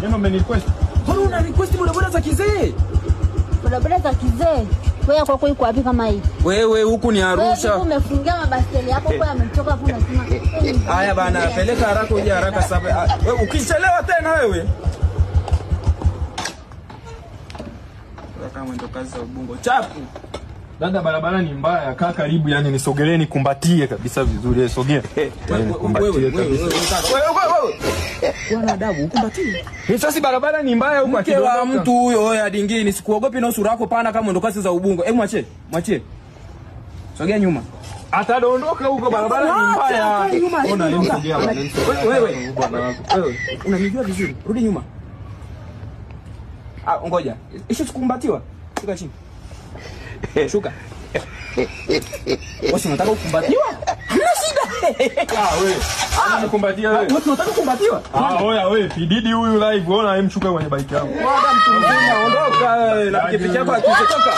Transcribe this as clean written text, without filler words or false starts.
Jana umenirequest. Mbona una request bodaboda za kizee? Bodaboda za kizee. Wewe kwako iko wapi kama hii? Wewe huku ni Arusha. Wewe umefungia mabaskeli yako kwa yametoka hapo unasema. Haya bana, peleka haraka uje haraka sasa. Wewe ukichelewa tena wewe. Kama mwendo kazi za Ubungo. Chapu. Dada, barabara ni mbaya, kaa karibu yani nisogelee nikumbatie kabisa vizuri. Sogea. Wewe wewe. Bwana adabu, ukumbatie. Sasa barabara ni mbaya huko Mke wa mtu huyo oya dingini, sikuogopi na sura yako pana kama mwendo kasi za Ubungo. Hebu mwachie, mwachie. Sogea nyuma. Atadondoka huko, barabara ni mbaya. Ona sogea bwana. Wewe wewe unanijua vizuri. Rudi nyuma. Ah, ngoja. Ishu sikukumbatiwa. Shuka chini. Shuka. Wewe unataka kukumbatiwa? Hamna shida. Ah wewe. Ah, nikumbatia wewe. Wewe unataka kukumbatiwa? Ah, oya wewe, pididi huyu live, ona hem shuka kwenye bike yangu. Bwana mtu mzima ondoka wewe na pikipiki yako akichoka.